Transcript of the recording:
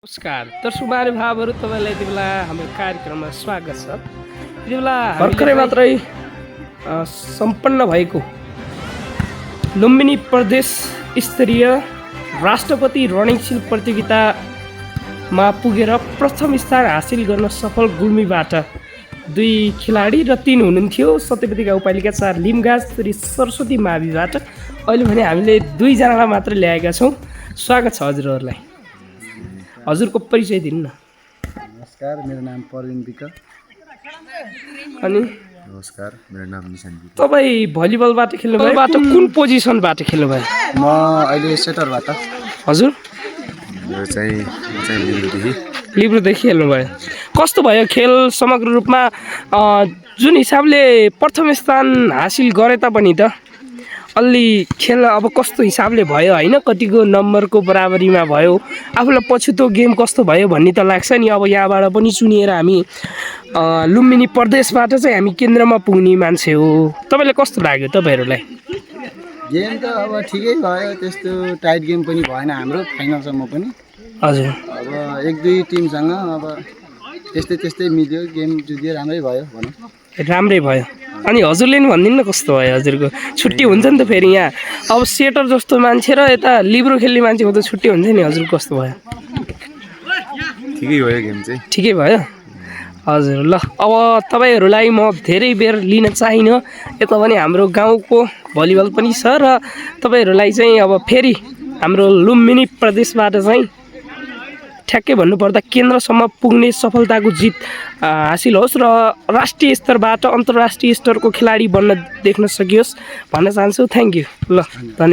नमस्कार दर्शक महानुभावहरू, तपाईँलाई यति बेला हाम्रो कार्यक्रममा स्वागत छ। यति बेला भर्खरै मात्रै सम्पन्न भएको लुम्बिनी प्रदेश स्तरीय राष्ट्रपति रनिङशील प्रतियोगितामा पुगेर प्रथम स्थान हासिल गर्न सफल गुल्मीबाट 2 खेलाडी र 3 हुनुहुन्थ्यो। सत्यपति गाउँपालिका 4 लिमगाज श्री सरस्वती माविबाट अहिले भने हामीले 2 जनालाई मात्र ल्याएका छौँ। स्वागत छ हजुरहरूलाई। हजुरको परिचय दिनु न। नमस्कार, मेरो नाम परविन विक। अनि नमस्कार, मेरो नाम निशान विक। तपाईँ भलिबलबाट खेल्नुभयो? कुन पोजिसनबाट खेल्नुभयो? म अहिले सेटरबाट। हजुर? मेरो चाहिँ लिब्रोदेखि खेल्नुभयो। कस्तो भयो खेल समग्र रूपमा? जुन हिसाबले प्रथम स्थान हासिल गरे तापनि त अलि खेल अब कस्तो हिसाबले भयो होइन? कतिको नम्बरको बराबरीमा भयो? आफूलाई पछुतो गेम कस्तो भयो भन्ने त लाग्छ नि। अब यहाँबाट पनि चुनिएर हामी लुम्बिनी प्रदेशबाट चाहिँ हामी केन्द्रमा पुग्ने मान्छे हो। तपाईँलाई कस्तो लाग्यो तपाईँहरूलाई? गेम त अब ठिकै भयो, त्यस्तो टाइट गेम पनि भएन हाम्रो, फाइनलसम्म पनि। हजुर, अब 1-2 टिमसँग अब त्यस्तै मिल्यो, गेम जित्यो, राम्रै भयो भनौँ। राम्रै भयो। अनि हजुरले नि भनिदिनु न कस्तो भयो हजुरको? छुट्टी हुन्छ नि त फेरि यहाँ। अब सेटर जस्तो मान्छे र यता लिब्रो खेल्ने मान्छेको त छुट्टी हुन्छ नि। हजुर कस्तो भयो? ठिकै भयो गेम चाहिँ। ठिकै भयो? हजुर। ल, अब तपाईँहरूलाई म धेरै बेर लिन चाहिनँ। यता पनि हाम्रो गाउँको भलिबल पनि छ र तपाईँहरूलाई चाहिँ अब फेरि हाम्रो लुम्बिनी प्रदेशबाट चाहिँ ठ्याक्कै भन्नुपर्दा केन्द्रसम्म पुग्ने सफलताको जित हासिल होस् र राष्ट्रिय स्तरबाट अन्तर्राष्ट्रिय स्तरको खेलाडी बन्न देख्न सकियोस् भन्न चाहन्छु। Thank you. ल, धन्यवाद।